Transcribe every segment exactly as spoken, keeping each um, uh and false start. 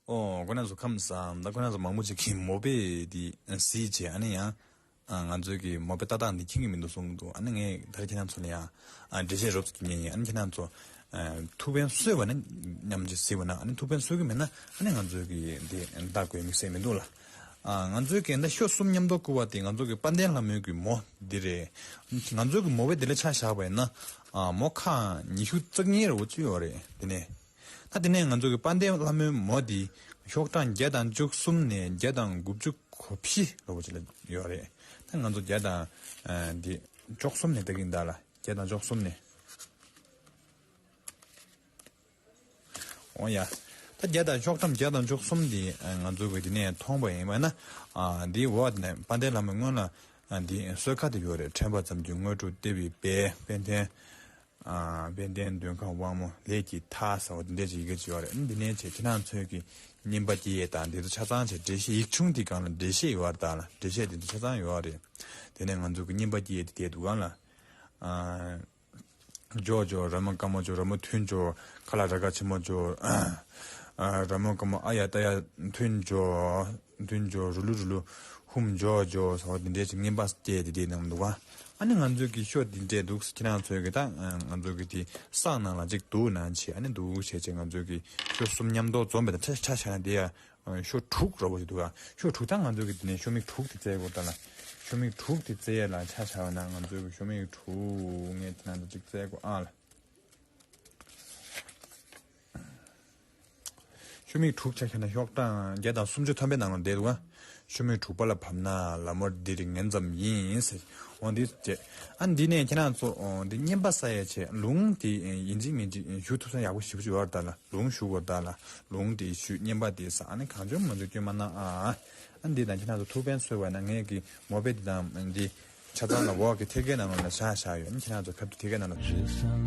ཨོ། ཁོ་རང་ཚོ་ཁམས་བཟང་། ད་ཁོ་རང་ཚོ་མང་པོ་ཅིག་གིས་མོ་པེ་འདི་གཟིགས་བྱས། ཨ་ནི་ཡང་ང་ཚོའི་གི་མོ་པེ་ཏག་ཏག་འདི་མཁྱེན་གྱི་མི་འདུག་གསུངས་འདུག་ཨ་ནི་ངས་ད་རེས་ཁྱེད་རང་ཚོ་ལ་ཡང་འགྲེལ་བཤད་རོབ་ཙམ་ཞུ་མཁན་ཡིན། ཨ་ནི་ཁྱེད་རང་ཚོ་ཐུགས་ཕན་གསོས་པ་ན་མཉམ་གཅིག་གཟིགས་པ་ན། ཨ་ནི་ཐུགས་ཕན་གསོས་ཀྱི་མེད་ན་ཨ་ནི་ང་ཚོའི་གི་འདི་ལྟ་དགོས་དམིགས་བསལ་མི་འདུག་ལ། ང་ཚོའི་གི་ད་ཤོ་གསུམ་མཉམ་དུ་བསྐུར་བ་དེ་ང་ཚོ་གི་དཔལ་ལྡན་ལྷ་མོའི་གི་མོ་འདི་རེད། ང་ཚོའི་གི་མོ་པེ་འདི་ལ་ཆ་བཞག་པ་ཡིན་ན་མོ་ཁག་ཉི་ཤུ་རྩ་གཉིས་རེ་བོ་ཅིག་ཡོད་རེད། དེ་ནས། ད་དེ་ནས་ང་ཚོ་གི་དཔལ་ལྡན་ལྷ་མོའི་མོ་འདི་ཤོག་གྲངས་བརྒྱ་དང་བཅུ་གསུམ་ནས་བརྒྱ་དང་དགུ་བཅུ་གོ་བཞི་ལ་བོ་ཅིག་ལ་ཡོད་རེད། ད་ང་ཚོ་བརྒྱ་དང་ཨ་འདི་བཅུ་གསུམ་ནས་ལྟ་གིན་གདའ་ལ། བརྒྱ་དང་བཅུ་གསུམ་ནས། འོ་ཡ། ད་བརྒྱ་དང་ཤོག་གྲངས་བརྒྱ་དང་བཅུ་གསུམ་འདི་ང་ཚོ་གི་དེ་ནས་མཐོང་པ་ཡིན་པ་ན། ཨ་འདི་འོག་ནས་དཔལ་ལྡན་ལྷ་མོའི་སྔོན་ལ་ཨ་འདི་གསོལ་ཁ་དེ་ཡོད་རེད། ཕྲེང་བ་ཙམ་གྱི་དངོས་གྲུབ་སྟེར་བའི་དཔལ། དཔལ་ལྡན། ཨ་དཔལ་ལྡན་འདོད་ཁམས་དབང་མོ་ལས་ཀྱི་མཐའ་ཟེར་བ་འདི་འདྲས་ཅིག་ཡི་གེ་ཅིག་ཡོད་རེད། འདི་ནས་བྱས་ཁྱེད་རང་ཚོས་ཀྱི་བསྙེན་པ་སྐྱེལ་ཡས་དང་འདི་ཚོ་ཆ་ཚང་བྱས་འགྲེལ་བཤད། ཡིག་ཆུང་དེ་སྒང་ལ་འགྲེལ་བཤད་ཡོད་རེད་ད་ལ། འགྲེལ་བཤད་དེ་ཚོ་ཆ་ཚང་ཡོད་རེད། དེ་ནས་ང་ཚོ་གི་བསྙེན་པ་སྐྱེལ་ཡས་དེ་བསྡད་འདུག་གང་ལ། ཨ་ཇོ་ཇོ། ར་མོ་ཀ་མོ་ཇོ། ར་མོ་ཐུན་ཇོ། ཁ་ལ་ར་ག་ཆེན་མོ་ཇོ། ཨ་ར་མོ་ཀ་མོ། ཨ་ཡ་ཏ་ཡ་ཐུན་ཇོ། ཐུན་ཇོ། རུ་ལུ་རུ་ལུ། ཧུམ་ཇོ་ཇོ་ཟེར་བ་འདི་འདྲས་ཅིག་བསྙེན་པ་སྐྱེལ་ཏེ་དེ་གནང་འདུག་ག་ཨ་ནི་ང་ཚོའི་གི་ཤོ་འདི་འདྲས་འདུག་ཁྱེད་རང་ཚོའི་གི་ད་ང་ཚོའི་གི་དེ་སང་ནང་ལ་ཅིག་འདུག་ནང་བྱས། ཨ་ནི་འདུག་བྱས་བྱས་ང་ཚོའི་གི་ཤོ་གསུམ་མཉམ་དུ་འཛོམས་པའི་ད་ཁྲ་ཁྲ་ཆ་ན་དེ་ཡ་ཤོ་དྲུག་ར་བོ་ཞིག་འདུག་ག་ཤོ་དྲུག་ད་ང་ཚོའི་གི་དེ་ནས་ཤོ་མིག་དྲུག་དེ་བཙལ་དགོས་ད་ལ། ཤོ་མིག་དྲུག་དེ་བཙལ་ཡ་ལ་ཆ་བཞག་པ་ན་ང་ཚོའི་གི་ཤོ་མིག་དྲུག་ངས་དེ་ནང་དུ་ཅིག་བཙལ་དགོས་ཨ་ལ། ཤོ་མིག་དྲུག་ཆ་བཞག་ན་ཤོག་གྲངས་བརྒྱ་དང་སུམ་ཅུ་ཐམ་པའི་ནང་ལ་བསྡད་འདུག་ག་ཤོ་མིག་དྲུག་པ་ལ་བབས་ན་ལ་མོར་འདིར་ངན་ཙམ་ཡིན་ཟེར། འོ་འདི་བྱས། ཨ་འདི་ནས་ཁྱེད་རང་ཚོ་འོ་འདི་བསྙེན་པ་ས་ཡ་བྱས་ལུང་དེ་ཡིན་གཅིག་མིན་གཅིག་ཞུ་ཐུབ་ས་ཡག་པོ་ཞེ་པོ་ཅིག་ཡོད་རེད་ད་ལ། ལུང་ཞུ་དགོས་རེད་ད་ལ། ལུང་དེ་ཞུ། བསྙེན་པ་དེ་ས། ཨ་ནི་གང་བྱུང་མང་བྱུང་སྐྱོན་མ་གནང་ཨ། ཨ་འདི་དང་ཁྱེད་རང་ཚོ་ཐུགས་ཕན་གསོས་པ་ན་ངས་ཀྱི་མོ་པེ་འདི་དང་འདི། ཆ་ཚང་ལ་འོག་གི་ཐད་ཀའི་ནང་ལོགས་ལ་བཞག་བཞག་ཡོད། ཁྱེད་རང་ཚོ་ཁ་ཐུག་ཐད་ཀའི་ནང་ལ་བཞག་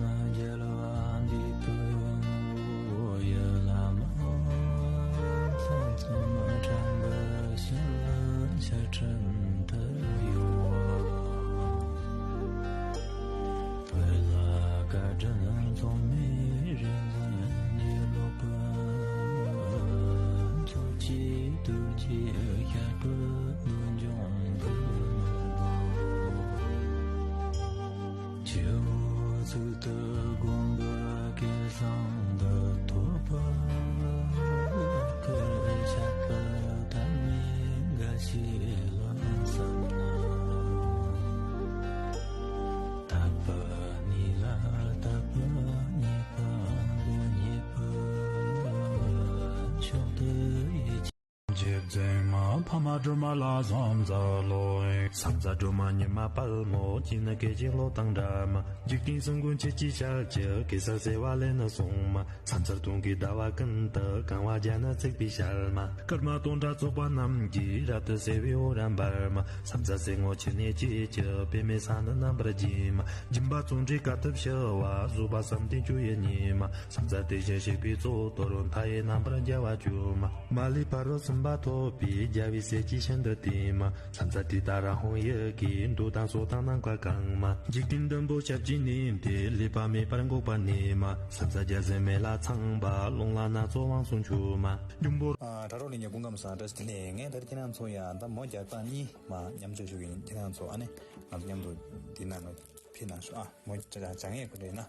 རྗེ་བཙུན་མ་འཕགས་མ་སྒྲོལ་མ་ལ་ཕྱག་འཚལ་ལོ། ཕྱག་འཚལ་སྒྲོལ་མ་མྱུར་མ་དཔའ་མོ། སྤྱན་ནི་སྐད་ཅིག་གློག་དང་འདྲ་མ། འཇིག་རྟེན་གསུམ་མགོན་ཁྱེད་ཀྱི་ཞལ་གྱི། གེ་སར་བྱེ་བ་ལས་ནི་བྱུང་མ། ཕྱག་འཚལ་སྟོང་གི་ཟླ་བ་ཀུན་ཏུ། གང་བ་བརྒྱ་ནི་བརྩེགས་པའི་ཞལ་མ། སྐར་མ་སྟོང་ཕྲག་ཚོགས་པ་རྣམས་ཀྱིས། རབ་ཏུ་ཕྱེ་བའི་འོད་རབ་འབར་མ། ཕྱག་འཚལ་སེར་སྔོ་ཆུ་ནས་སྐྱེས་ཀྱི། པདྨའི་ས་འདི་རྣམ་པར་བརྒྱན་མ། སྦྱིན་པ་བརྩོན་འགྲུས་དཀའ་ཐུབ་ཞི་བ། བཟོད་པ་བསམ་གཏན་སྤྱོད་ཡུལ་ཉིད་མ། ཕྱག་འཚལ་དེ་བཞིན་གཤེགས་པའི་གཙུག་ཏོར། མཐའ་ཡས་རྣམ་པར་རྒྱལ་བ་སྤྱོད་མ། མ་ལུས་ཕ་རོལ་ཕྱིན་པ་ཐོབ་པའི། རྒྱལ་བའི་སྲས་ཀྱིས་ཤིན་ཏུ་བསྟེན་མ། ཕྱག་འཚལ་ཏུཏྟཱ་ར་ཧཱུྃ་ཡི་གེས། འདོད་དང་ཕྱོགས་དང་ནམ་མཁའ་གང་མ། འཇིག་རྟེན་བདུན་པོ་ཞབས་ཀྱིས་མནན་ཏེ། ལུས་པ་མེད་པར་འགུགས་པར་ནུས་མ། ཕྱག་འཚལ་རྒྱལ་སྲས་མེ་ལྷ་ཚངས་པ། རླུང་ལྷ་སྣ་ཚོགས་དབང་ཕྱུག་མཆོད་མ། འབྱུང་པོ། ཨ་དྲ་གྲོགས་ལྷན་རྒྱས་སྐུ་ཁམས་བཟང་། བཀྲ་ཤིས་བདེ་ལེགས། ངས་ད་རེས་ཁྱེད་རང་ཚོ་ཡང་ད་མོ་རྒྱག་སྟངས་གཉིས་མ་མཉམ་སྤྱོད་ཞུ་གི་ཡིན། ཁྱེད་རང་ཚོ་ཨ་ནི་ང་ཚོ་མཉམ་དུ་འདི་ནང་ལ་ཕེབས་གནང་ཤོག་ཨ། མོ་སྦྱང་ཡས་ཁོ་རེད་ན།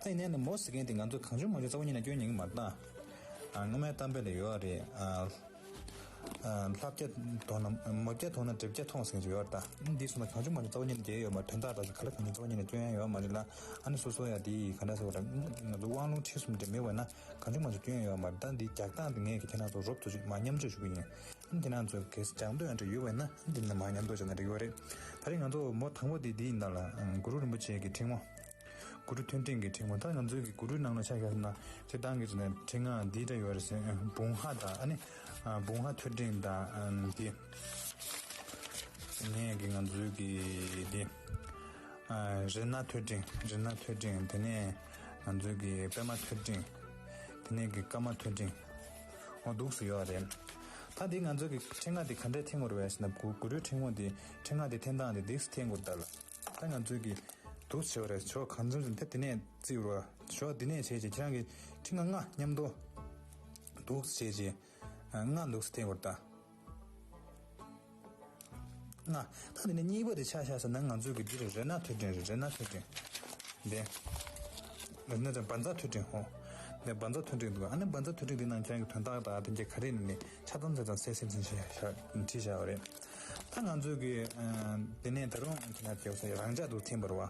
ད་ཡིན་ནའི་མོ་ཟེར་མཁན་དེ་ང་ཚོ་གང་བྱུང་མང་བྱུང་རྩ་བ་ཉིད་ནས་སྐྱོན་ཉན་གྱི་མ་རེད་ད། ཨ་སྔོན་མའི་གཏམ་དཔེ་ལ་ཡོད་རེད། ཨ་ཨ་ལྷ་བརྒྱ་མཐོང་ན། མོ་བརྒྱ་མཐོང་ན་གྲིབ་བརྒྱ་མཐོང་ཟེར་མཁན་ཅིག་ཡོད་རེད་ད། འདི་སོང་ན་གང་བྱུང་མང་བྱུང་རྩ་བ་ཉིད་ནས་འགལ་ཡོད་མ་རེད། དོན་དག་དག་ཅིག་ག་ལ་གང་བྱུང་རྩ་བ་ཉིད་ནས་སྐྱོན་ཡ་ཡོད་མ་རེད་ལ། ཨ་ནི་སོ་སོ་ཡ་དེ་ག་འདྲ་ཟེར་བ་རེད། ང་ཚོ་དབང་ལུང་ཁྲིད་གསུམ་དེ་མེད་པ་ན་གང་བྱུང་མང་བྱུང་སྐྱོན་ཡ་ཡོད་མ་རེད། ད་འདི་རྒྱག་སྟངས་དེ་ངས་ཀྱི་ཁྱེད་རང་ཚོ་རོབ་ཙམ་ཅིག་མ་མཉམ་སྤྱོད་ཞུ་གི་ཡིན། ཨ་ནི་ཁྱེད་རང་ཚོ་གལ་སྲིད་སྦྱང་འདོད་ཡ་འདྲ་ཡོད་པ་ཡིན་ན་འདི་ནས་མར་མཉམ་དུ་སྦྱང་ན་འགྲིག་གི་ཡོད་རེད། ད་རེས་ང་ཚོ་མོ་དང་པོ་དེ་འདི་ཡིན་ད་ལ། གུ་རུ་རིན་པོ་ཆེ་གི་ཕྲེང་བ། གུ་རུ་ཐོད་ཕྲེང་གི་ཕྲེང་བ། ད་ང་ཚོའི་གི་གུ་རུའི་ནང་ལ་ཆ་བཞག་ན་སྤྱིར་བཏང་གི་ཆ་ནས་ཕྲེང་ང་འདི་འདྲ་ཡོད་རེད་ཟེར། བུང་ཧ་དང་ཨ་ནི་བུང་ཧ་ཐོད་ཕྲེང་དང་འདི། དེ་ནས་གི་ང་ཚོའི་གི་འདི། རི་ནག་ཐོད་ཕྲེང་། རི་ནག་ཐོད་ཕྲེང་། དེ་ནས་ང་ཚོའི་གི་པདྨ་ཐོད་ཕྲེང་། དེ་ནས་གི་ཀ་མ་ཐོད་ཕྲེང་། འོ་འདུག་སེ་ཡོད་རེད། ད་འདི་ང་ཚོའི་གི་ཕྲེང་ང་འདི་ག་འདྲས་འཐེན་དགོས་རེད་ཟེར་ན། གུ་གུ་རུའི་ཕྲེང་བ་འདི་ཕྲེང་ང་འདི་འཐེན་སྟངས་འདི་འདུག་སེ་འཐེན་དགོས་རེད་ད་ལ། ད་ང་ཚོའི་གི་འདུག་སེ་བྱས་པ་རེད། ཕྱོགས་གང་འཚམ་ཞིག་ད་འདི་ནས་བརྩིས་རོགས། ཕྱོགས་འདི་ནས་བྱས་རྗེས་ཁྱེད་རང་གི་ཕྲེང་ང་ལྔ་མཉམ་དུ་འདུག་སེ་བྱས་རྗེས། ལྔ་འདུག་སེ་འཐེན་དགོས་རེད་ད། ལྔ། ད་འདི་ནས་གཉིས་པ་དེ་ཆ་བཞག་ཟེར་ན་ང་ཚོའི་གི་འདི་རེད། རཏྣ་ཐོད་ཕྲེང་རེད། རཏྣ་ཐོད་ཕྲེང་འདི། རཏྣ་ཚོ་བཛྲ་ཐོད་ཕྲེང་ཧོ། འདི་བཛྲ་ཐོད་ཕྲེང་འདུག་ཨ་ནི་བཛྲ་ཐོད་ཕྲེང་འདི་ནང་ཁྱེད་རང་གི་དོན་དག་དང་དེ་འདྲའི་ག་རེ་ནས་ཆ་ཚང་ཆ་ཚང་གསལ་གསལ་ཆ་ཆ་བྲིས་བཞག་པ་རེད། ད་ང་ཚོའི་གི་འདི་ནས་ད་རུང་ཁྱེད་རང་ཚོ་རང་འཇགས་འདུག་འཐེན་པ་རེད་བ།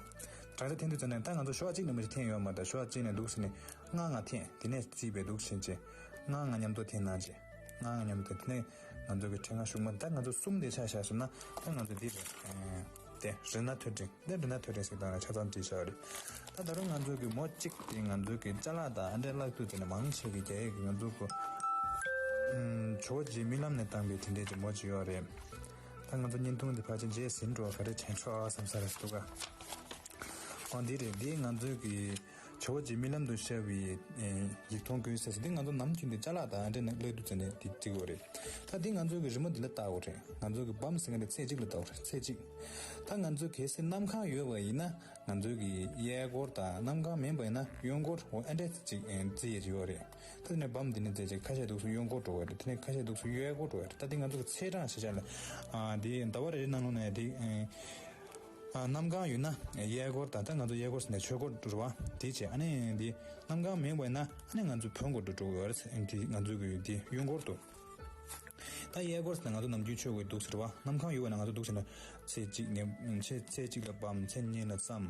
རང་འཇགས་འཐེན་དུས་ཙམ་ནས་ད་ང་ཚོ་ཞོགས་པ་གཅིག་ནས་མ་གཞི་འཐེན་ཡོད་མ་རེད། ད་ཞོགས་པ་གཅིག་ནས་འདུག་སེ་ནས་ལྔ་ལྔ་འཐེན། དེ་ནས་རྩིས་པའི་འདུག་སེ་བྱས། ལྔ་ལྔ་མཉམ་དུ་འཐེན་གནང་བྱས། ལྔ་ལྔ་མཉམ་དུ་འཐེན། དེ་ནས་ང་ཚོ་གི་ཕྲེང་ལྔ་ཞུགས་མ། ད་ང་ཚོ་གསུམ་དེ་ཆ་བཞག་སོང་ན་ད་ང་ཚོ་འདི་རེད། ཨེ། དེ་རཏྣ་ཐོད་ཕྲེང་། འདི་རཏྣ་ཐོད་ཕྲེང་ཟེར་དང་ཆ་ཚང་བྲིས་བཞག་པ་རེད། ད་ད་རུང་ང་ཚོ་གི་མོ་གཅིག་དེ་ང་ཚོ་གི་ཅ་ལག་དང་ཨ་འདྲས་བཀླག་དུས་ཙམ་ནས་མང་ཆེ་གི་རྒྱ་ཡིག་གི་ང་ཚོ་གི་ཨམ། ཇོ་བོ་རྗེ་རྨི་ལམ་ནས་བཏང་བའི་དེ་འདྲས་ཀྱི་མོ་གཅིག་ཡོད་རེད། ད་ང་ཚོ་བརྙན་ཐུང་འདི་ཕལ་ཆེར་མཇལ་ཟིན་འགྲོ་བ་ག་རེ་བྱས་ཆོག་བསམ་ས་རེད་འདུག་ག་ཨོ་འདི་རེད། འདི་ང་ཚོའི་གི་ཇོ་བོ་རྗེ་རྨི་ལམ་དུ་ཤར་བའི་ཨེ། ཡིག་མཐོང་ཀུན་གསལ་ཟེར། འདི་ང་ཚོ་ནམ་རྒྱུན་དུ་ཅ་ལག་དང་ཨ་འདྲས་ནས་བཀླག་དུས་ཙམ་ནས་འདི་བྲིས་དགོས་རེད། ད་འདི་ང་ཚོའི་གི་རི་མོ་འདི་ལ་བལྟ་དགོས་རེད། ང་ཚོའི་གི་བམ་ཟེར་མཁན་དེ་ཚེས་གཅིག་ལ་བལྟ་དགོས་རེད། ཚེས་གཅིག་ད་ང་ཚོའི་གལ་སྲིད་གནམ་གང་ཡོད་པ་ཡིན་ན་ང་ཚོའི་གི་གཡས་སྐོར་དང་། གནམ་གང་མིན་པ་ཡིན་ན་གཡོན་སྐོར། འོ་ཨ་འདྲས་ཅིག་ཨེ། བརྩི་ཡས་ཡོད་རེད། ད་དེ་ནས་བམ་འདི་ནས་བརྩིས་བྱས་ཁ་ཤས་འདུག་སེ་གཡོན་སྐོར་འགྲོ་བ་རེད། དེ་ནས་ཁ་ཤས་འདུག་སེ་གཡས་སྐོར་འགྲོ་བ་རེད། ད་འདི་ང་ཚོ་གི་ཚེས་གྲངས་ཞེས་བྱ་ལ། ཨ། འདི་ཟླ་བ་རེ་རེ་ནང་ལོགས་ནས་འདི། ཨ། གནམ་གང་ཡོད་ན་གཡས་སྐོར་དང་། ད་ང་ཚོ་གཡས་སྐོར་ཟེར་ནས་ཆོས་སྐོར་འགྲོ་བ་དེ་བྱས། ཨ་ནི་འདི་གནམ་གང་མེད་པ་ཡིན་ན་ཨ་ནི་ང་ཚོ་བོན་སྐོར་དུ་འགྲོ་དགོས་རེད། འདི་ང་ཚོ་གི་འདི་གཡོན་སྐོར་དུ། ད་གཡས་སྐོར་ཟེར་ན་ང་ཚོ་ནམ་རྒྱུན་ཆོས་སྐོར་འདུག་ཟེར་བ། གནམ་གང་ཡོད་པ་ན་ང་ཚོ་འདུག་ཟེར་ན་ཚེས་གཅིག་ནས་ཚེས་ཚེས་གཅིག་ལ་བམ། ཚེས་གཉིས་ལ་བརྩམས།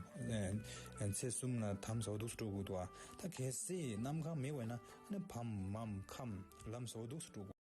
ཨ། ཚེས་གསུམ་ལ་དམ་ཟེར་བ་འདུག་སེ་འགྲོ་དགོས་འདུག་བ། ད་གལ་སྲིད་གནམ་གང་མེད་པ་ཡིན་ན་ཨ་ནི་བམ་མམ་ཁམས་ལམ་ཟེར་བ་འདུག་སེ་འགྲོ་དགོས།